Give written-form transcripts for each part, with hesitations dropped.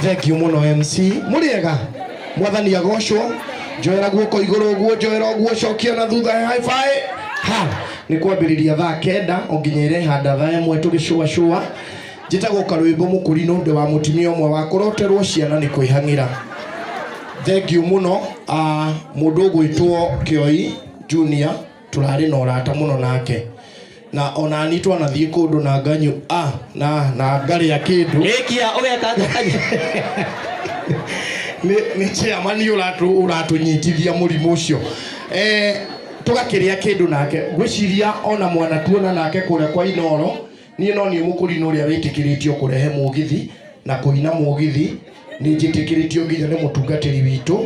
Thank you muno MC. Muriega. Mwathani agocwo. Njoera guoko iguru uguo, njoera uguo, cokia na thutha, high five. Ha, nĩ kwambĩrĩria thaa 9 o nginya ĩrehanda thaa 1 tũgĩcũacũa. Njĩtagwo Karwĩmbo Mũkũrinũ, ndĩ wa mũtumia ũmwe wa kũroterwo ciana nĩ kwĩhang'ĩra. Thank you mũno. Mũndũ ũgwĩtwo Kĩoi Junior, tũrarĩ na ũrata mũno nake. Na onani twanathiĩ kũndũ na nganyu, na ngarĩa kĩndũ. Rĩkia, ũgeka atĩa kanyu? Nĩ chairman ũratũnyitithia mũrimũ ũcio. Tũgakĩrĩa kĩndũ nake. Ngwĩciria ona mwana tuona nake kũrĩa kwa Inoro, niĩ no niĩ mũkũrinũ ũrĩa wĩtĩkĩrĩtio kũrehe mũgithi na kũina mũgithi, nĩ njĩtĩkĩrĩtio nginya nĩ mũtungatĩri witũ.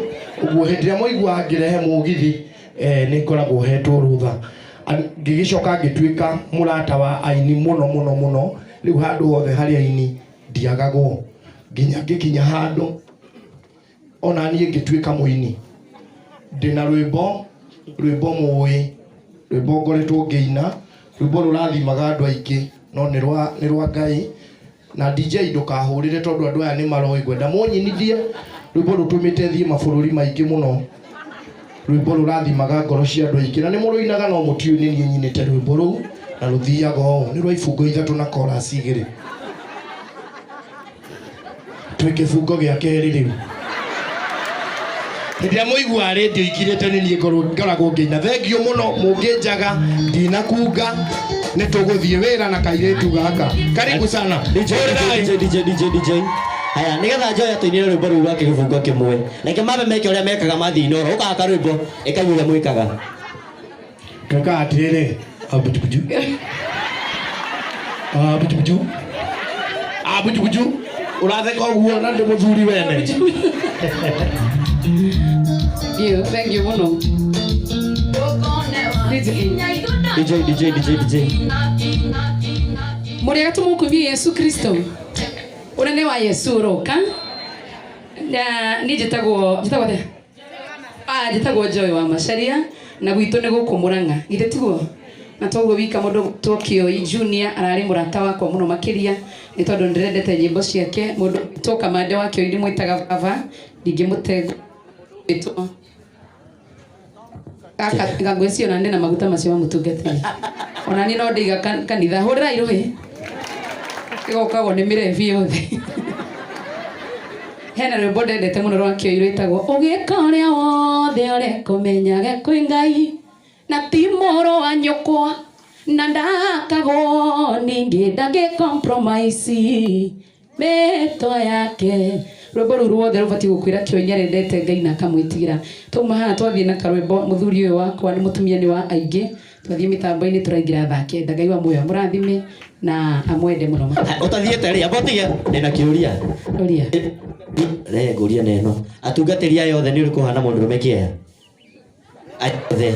Ũguo hĩndĩ ĩrĩa mwaigua ngĩrehe mũgithi, nĩ ngoragwo hetwo rũtha. Ngĩgĩcoka ngĩtuĩka mũrata wa aini mũno mũno mũno. Rĩu handũ hothe harĩ aini ndiagagwo, nginya ngĩkinya handũ ona niĩ ngĩtuĩka mũini. Ndĩna rwĩmbo, rwĩmbo mũĩ, rwĩmbo ngoretwo ngĩina, rwĩmbo rũrathimaga andũ aingĩ, no nĩ rwa Ngai. Na DJ ndũkahũrĩre tondũ andũ aya nĩ maroĩ, ngwenda mũnyinithie rwĩmbo rũtũmĩte thiĩ mabũrũri maingĩ mũno. Rwĩmbo rũrathimaga ngoro cia andũ aingĩ, na nĩ mũrũinaga no mũtiũĩ nĩ niĩ nyinĩte rwĩmbo rũu, na rũthiaga ũũ. Nĩ rwa ibungo 3 na chorus 2. Twĩ kĩbungo gĩa kerĩ rĩu. Hĩndĩ ĩrĩa mũiguaga rĩndiũ ikirĩte nĩ niĩ ngoragwo ngĩina. Thengiũ mũno, mũngĩnjaga ndinakunga, nĩ tũgũthiĩ wĩra na kairĩtu gaka. Karibu sana. DJ, DJ, DJ, DJ, DJ. Haya, nĩgetha Joy atũinĩre rwĩmbo rũu rwake gĩbungo kĩmwe. Reke mambe meke ũrĩa mekaga mathiĩ Inoro. Ũkaga karwĩmbo, ĩkai ũrĩa mwĩkaga. Twĩkaga atĩrĩrĩ, abujubuju. Abujubuju. Abujubuju. Ũratheka ũguo na ndĩ mũthuri wene. Thank you, thank you mũno. DJ. DJ, DJ, DJ, DJ. Mũrĩega tũmũkumie Yesu Kristo. Ũnene wa Yesu ũroka. Na niĩ njĩtagwo atĩa? Njĩtagwo Joy wa Macharia, na gwitũ nĩ gũkũ Mũrang'a. Githĩ tiguo? Na toguo wika mũndũ ũgwĩtwo Kĩoi Junior ararĩ mũrata wakwa mũno makĩria, nĩ tondũ ndĩrendete nyĩmbo ciake. Mũndũ ũgwĩtwo Kamande wa Kĩoi ndĩmwĩtaga baba, ndingĩmũte gwĩtwo gaka ngwĩciria ona ndĩna maguta macio ma mũtungatĩri. Ona niĩ no ndĩiga kanitha. Hũrĩrai rũhĩ. Ĩgokagwo nĩ mĩrebi yothe. Hena rwĩmbo ndendete mũno rwa Kĩoi rwĩtagwo ũgĩka ũrĩa wothe ũrekũmenyage kwĩ Ngai, na ti mũrũ wa nyũkwa, na ndakagwo ningĩ ndangĩ compromise mĩtwa yake. Rwĩmbo rũu ruothe rũbatiĩ gũkwĩra Kĩoi nĩarendete Ngai na akamwĩtigĩra. Twauma haha twathiĩ na karwĩmbo, mũthuri ũyũ wakwa nĩ mũtumia nĩ wa aingĩ. Twathiĩ mĩtambo-inĩ tũraingĩra thaa 9. Ngai wa muoyo amũrathime na amwende mũno. Ũtathiĩte rĩ, amba ũtige, ndĩna kĩũria. Ũria. Re, ngũria na ĩno. Atungatĩri aya othe nĩ ũrĩkũ ũhana mũndũrũme kĩeha? Aya othe.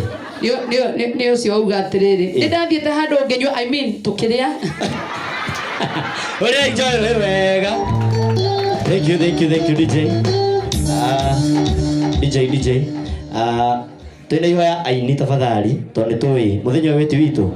Nĩ ũcio wauga atĩrĩrĩ, nĩ ndathiĩte handũ ngĩnyua, I mean, tũkĩrĩa. Ũrĩa enjoy wĩ wega. Thank you, thank you, thank you, DJ. DJ, DJ. Twĩna ihoya aini tafadhali, tondũ nĩ tũĩ mũthenya ũyũ wĩti witũ,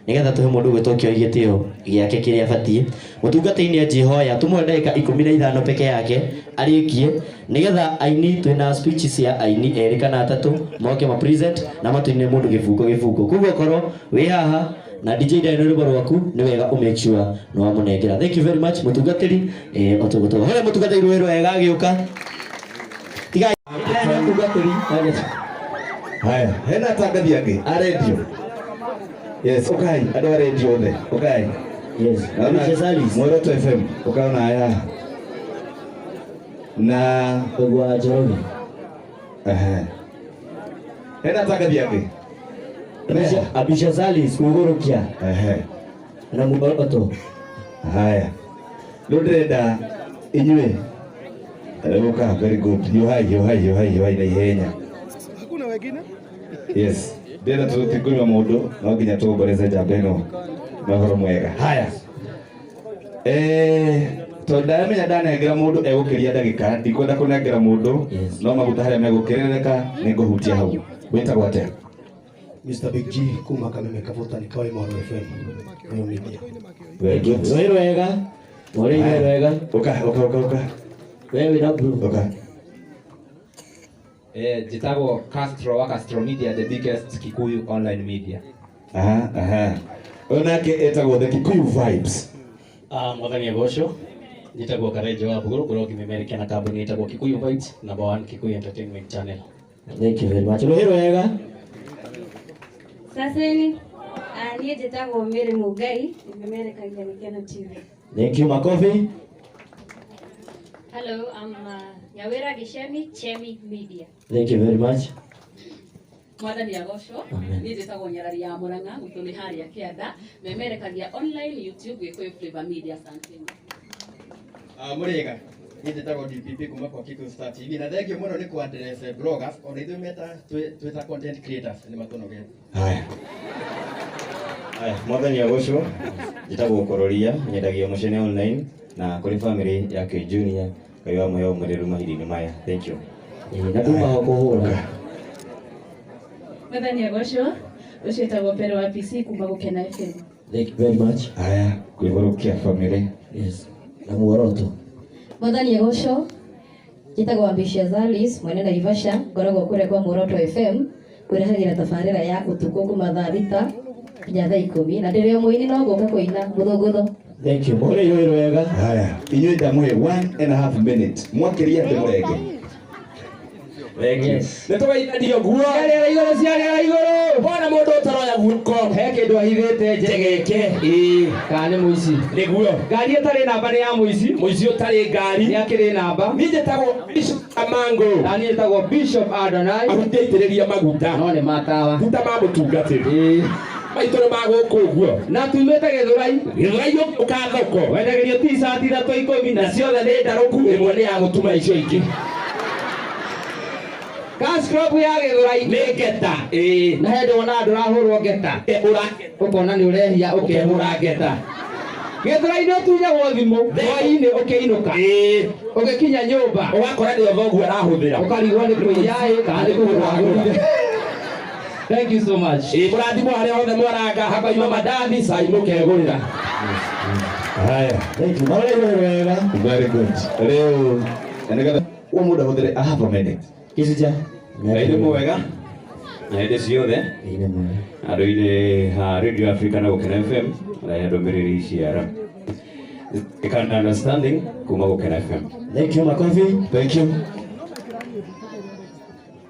nĩgetha tũhe mũndũ ũgwĩtwo Kĩoi gĩtĩo gĩake kĩrĩa abatiĩ. Mũtungatĩri nĩ anjĩhoya tũmũhe ndagĩka 15 peke yake arĩkie, nĩgetha aini twĩna speech cia aini erĩ kana atatũ moke ma present na matũinĩre mũndũ gĩbungo gĩbungo. Koguo korwo wĩ haha na DJ ndarĩ na rwĩmbo rwaku, nĩ wega ũ make sure nĩ wamũnengera. Thank you very much mũtungatĩri. Otũgũtũgũ. Hũra mũtungatĩri rwĩ rwega agĩũka. Tigai. Mũtungatĩri. Haya, hena atangathi angĩ a radio. Yes, ukai, andũ a radio othe, ukai. Yes. Naona Alice Alice. Muoroto FM, ukaona haya. Na Ũguo wa Njoroge. Ehe. Hena atangathi angĩ. Abisha Salis kugũrũkia. Ehe. Na Muoroto. Haya. Rĩu ndĩrenda inyuĩ. Rĩu very good. Yohai, yohai, yohai, yohai na ihenya. Hakuna wengine? Yes. Ndĩrenda tũtingũnyua mũndũ, no nginya tũomboreze njamba ĩno na ũhoro mwega. Haya. Tondũ ndamenya ndanengera mũndũ egũkĩria ndagĩka, ndikwenda kũnengera mũndũ, Yes. no maguta harĩa megũkĩrĩrĩka nĩngũhutia hau. Wĩtagwo atĩa? Mr. Big G kuma Kameme Kabuta ni Kawai Moro FM. Nĩyo media. Very good. Rwĩ rwega. Mũrĩ rwega. Ũka, ũka, ũka, ũka. We wĩna blue. Okay. Njĩtagwo Castro wa Castro Media, the biggest Kikuyu online media. Aha, aha. Ũyũ nake etagwo The Kikuyu Vibes. Mwathani agocwo, njĩtagwo Karenjo wa Buguru kũrĩa ũkĩmemerekia na kambuni ĩtagwo Kikuyu Vibes, number 1 Kikuyu Entertainment Channel. Thank you very much. Rũhĩ rwega. Saseni, niĩ njĩtagwo Mary Mũngai, memerekagia Gĩkeno TV. Thank you, makofi. Hello, I'm Nyawira Gĩcemi, Chemi Media. Thank you very much. Mwathani agocwo, niĩ njĩtagwo Nyarari ya Mũrang'a, gwitũ nĩ harĩa Kĩanda, memerekagia online YouTube Gĩkũyũ Flavor Media. Asanteni. Mũrĩega, niĩ njĩtagwo DPP kuma kwa Kikuyu Star TV, na thengio mũno nĩ kũ address bloggers, ona ithuĩ meta twĩ ta content creators nĩ matũnogete. Haya. Haya, mwathani agocwo, njĩtagwo Kororia, nyendagia mũcene online na kũrĩ family ya K Junior, Ngai wa mũheo mũrĩru mahinda-inĩ maya. Thank you. Na nduma wa kũhũra. Mwathani agocwo, ũcio wĩtagwo Pero wa PC kuma Gũkena FM. Thank you very much. Haya, kwĩgũrũkia family. Yes. Na muoroto. Mwathani agocwo, njĩtagwo Ambitious Zalis, mwene Naivasha, ngoragwo kũrĩa kwa Muoroto FM, kwĩrehagĩra tabarĩra ya ũtukũ kuma thaa 6 nginya thaa 10, na ndĩrĩ o mũini no ngũka kũina mũthũngũtho. Thank you. Mũhũre ihoya rwega. Haya, inyuĩ ndamũhe 1.5 minute. Mwakĩria ndĩmũrenge. Thank you. Nĩ tũgeithanio guo. Ciarĩra igũrũ, ciarĩra igũrũ. Wona mũndũ ũtaroya guoko, he kĩndũ ahithĩte njegeke. Ĩĩ, kana nĩ mũici. Nĩguo. Ngari ĩtarĩ namba nĩ ya mũici. Mũici ũtarĩ ngari nĩ akĩrĩ namba. Niĩ njĩtagwo Bishop Amango. Na niĩ njĩtagwo Bishop Adonai. Ahutĩitĩrĩria maguta. No nĩ matawa. Maguta ma mũtungatĩri. Ĩĩ. Maitũ nĩ ma gũkũ ũguo. Na tumĩte Gĩthũrai. Gĩthũrai ũka thoko. Wendagĩrio t-shirt 3 10 na ciothe nĩ ndarũku, ĩmwe nĩ ya gũtuma icio ingĩ. Cash crop ya Gĩthũrai nĩ ngeta. Ĩĩ, na hĩndĩ wona andũ ũrahũrwo ngeta. Ũkona nĩ ũrehia ũkehũra ngeta. Gĩthũrai nĩ ũtunyagwo thimũ hwaĩ-inĩ ũkĩinũka. Ĩĩ, ũgĩkinya nyũmba ũgakora nĩ thoguo arahũthĩra. Ũkarigwo nĩ kũiya ĩ kana nĩ kũgũra agũrire. Thank you so much. Ĩĩ, mũrathimwo harĩa hothe mwaranga, hakauma mandathi, cai mũkegũrĩra. Haya. Thank you. Mũhũre ihoya rwega. Very good. Rĩu nĩgetha ũyũ mũndũ ahũthĩre a half a minute. Kicija. Ngai nĩ mwega na hĩndĩ ciothe andũ-inĩ ha Radio Africa na Gũkena FM na ndũmĩrĩri ciara Can understanding kuma Gũkena FM. Thank you, makofi. Thank you.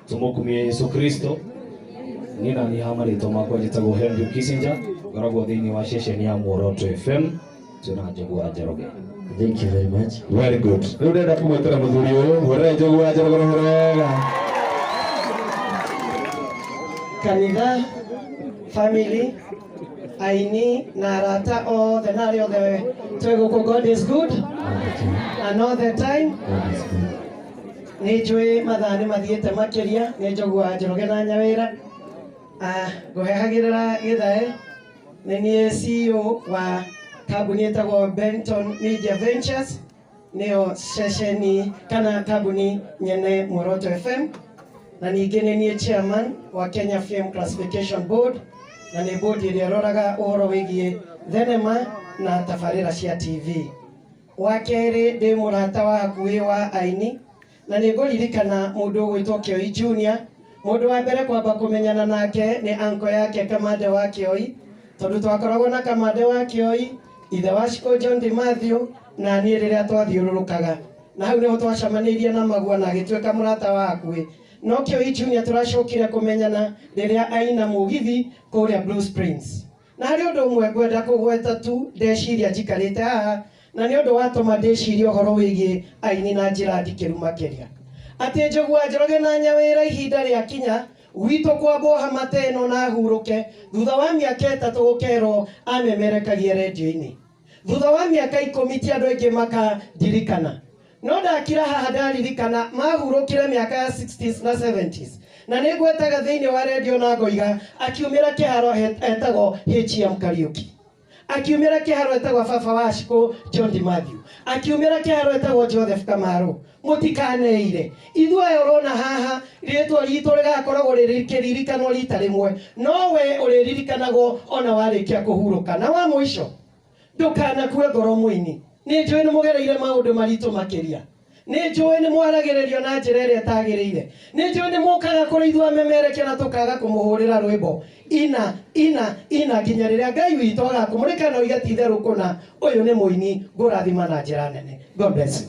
Tumukumie Yesu Kristo. Niĩ na niĩ ha marĩtwa makwa njĩtagwo Henry Kissinger, ngoragwo thĩinĩ wa ceceni ya Muoroto FM, twĩna Njogu wa Njoroge. Thank you very much. Very good. Rĩu ndĩrenda kũmwĩtĩra mũthuri ũyũ, hũrĩrai Njogu wa Njoroge rũhĩ wega. Kanitha, family, aini na arata othe na arĩa othe twĩ gũkũ. God is good and all the time. Nĩ njũĩ mathaa nĩ mathiĩte makĩria, nĩ Njogu wa Njoroge na Nyawĩra. Ngũhehagĩrĩra gĩthae, nĩ niĩ CEO wa kambuni ĩtagwo Benton Media Ventures, nĩyo ceceni kana kambuni nyene Muoroto FM, na ningĩ nĩ niĩ chairman wa Kenya Film Classification Board, na nĩ board ĩrĩa ĩroraga ũhoro wĩgiĩ thenema na tabarĩra cia TV. Wa kerĩ, ndĩ mũrata wa hakuhĩ wa aini, na nĩ ngũririkana mũndũ ũgwĩtwo Kĩoi Junior. Mũndũ wa mbere kwamba kũmenyana nake nĩ anko yake Kamande wa Kĩoi, tondũ twakoragwo na Kamande wa Kĩoi, ithe wa Shiko John D. Mathew, na niĩ rĩrĩa twathiũrũrũkaga, na hau nĩho twacemanĩirie na Magua na agĩtuĩka mũrata wa hakuhĩ. No Kĩoi Junior tũracokire kũmenyana rĩrĩa aina mũgithi kũrĩa Blue Springs. Na harĩ ũndũ ũmwe ngwenda kũgweta tu ndeciria njikarĩte haha, na nĩ ũndũ watũma ndĩcirie ũhoro wĩgiĩ aini na njĩra ndikĩru makĩria. Atĩ Njogu wa Njoroge na Nyawĩra ihinda rĩakinya gwitũ kwambwo hamata ĩno na ahurũke, thutha wa mĩaka 3 gũkerwo amemerekagie rendio-inĩ. Thutha wa mĩaka 10 ti andũ aingĩ makandirikana. No ndakira haha ndaririkana mahurũkire mĩaka ya 60s na 70s, na nĩ ngwetaga thĩinĩ wa rendio na ngoiga akiumĩra kĩharo etagwo H.M. Kariuki, akiumĩra kĩharo etagwo baba wa Shiko John D. Mathew, akiumĩra kĩharo etagwo Joseph Kamaru. Mũtikaneire ithuĩ aya ũrona haha rĩtwa ritũ rĩgakoragwo rĩkĩririkanwo rita rĩmwe, no we ũrĩririkanagwo ona warĩkia kũhurũka. Na wa mũico, ndũkanakue ngoro mũini. Nĩ njũĩ nĩ mũgereire maũndũ maritũ makĩria, Nĩ njũĩ nĩ mwaragĩrĩrio na njĩra ĩrĩa ĩtagĩrĩire. Nĩ njũĩ nĩ mũkaga kũrĩ ithuĩ amemerekia na tũkaga kũmũhũrĩra rwĩmbo. Ina ina ina nginya rĩrĩa Ngai witũ agakũmũrĩka na oige ti itherũ kũna ũyũ nĩ mũini ngũrathima na njĩra nene. God bless you.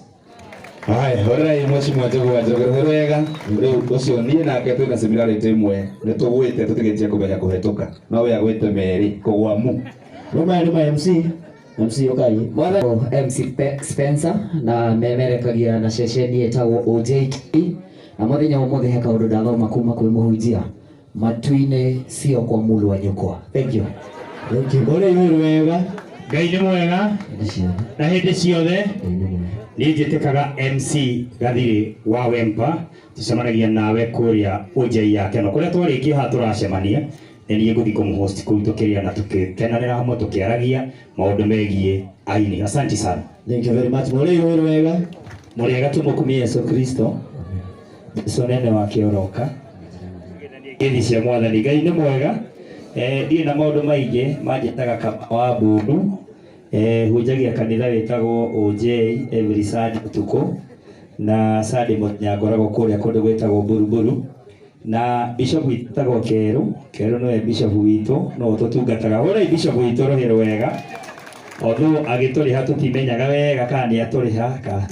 Haya, horerai mheshimiwa Njogu wa Njoroge wega. Rĩu ũcio niĩ nake twĩna similarity ĩmwe, nĩ tũgwĩte tũtigĩtie kũmenya kũhetũka, no we agwĩte merĩ kũgwa mu. Rĩu maya nĩ ma MC MC ũkai. MC Spencer na memerekagia na ceceni ĩtagwo OJK na mũthenya ũmũthĩ he kaũndũ ndathoma kuma kwĩ mũhunjia matu-inĩ sio kwa mũndũ wa nyũkwa. Thank you. Thank you. Ũrĩa iwe wega. Ngai nĩ mwega na hĩndĩ ciothe. Niĩ njĩtĩkaga MC Gathirĩ wa Wempa, tũcemanagia nawe kũrĩa OJ yake no kũrĩa twarĩkia haha tũracemania nĩ niĩ ngũthiĩ kũmũhost kũu tũkĩrĩa na tũkĩkenanĩra hamwe tũkĩaragia maũndũ megiĩ aini. Asante sana. Thank you very much. Mũrĩ iwe wega. Mũrĩega tũmũkumie Yesu Kristo. Jesu nene wake ũroka. Ngeithi cia mwathani. Ngai nĩ mwega. Ndirĩ na maũndũ maingĩ manjĩtaga Kama wa Mbundu. Hunjagia kanitha wĩtagwo OJ every Sunday ũtukũ na Sunday mũthenya ngoragwo kũrĩa kũndũ gwĩtagwo Buruburu na bishop wĩtagwo Keru. Keru nĩwe bishop witũ no ũtũtungataga. Hũrai bishop witũ rũhĩ rwega. Although agĩtũrĩha tũtimenyaga wega kana nĩ atũrĩha kana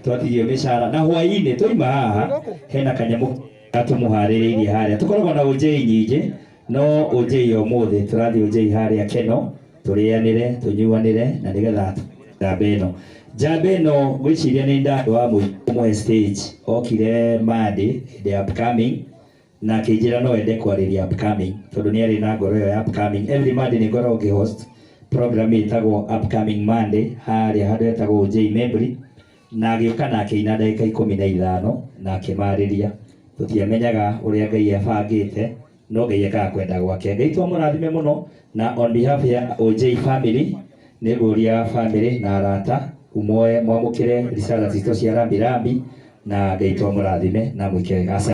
twatigio mĩcara. Na hwaĩ-inĩ twaima haha hena kanyamũ tũmũharĩrĩirie harĩa. Tũkoragwo na OJ nyingĩ no OJ ũmũthĩ tũrathiĩ OJ harĩa Keno tũrĩanĩre tũnyuanĩre na nĩgetha njamba ĩno. Njamba ĩno ngwĩciria nĩ ndandũ wa mũhe stage okire Monday hĩndĩ ya upcoming na akĩnjĩra no ende kwarĩria upcoming tondũ nĩ arĩ na ngoro ĩyo ya upcoming. Every Monday nĩ ngoragwo ngĩhost program ĩtagwo Upcoming Monday harĩa handũ hetagwo OJ Membri na agĩũka na akĩina ndagĩka 15 na akĩmarĩria. Tũtiamenyaga ũrĩa Ngai abangĩte no Ngai ekaga kwenda gwake. Ngai twamũrathime mũno na on behalf ya OJ family nĩ ngũria family na arata umoe mwamũkĩre risala citũ cia rambirambi na Ngai twamũrathime na mwĩke wega. Asante.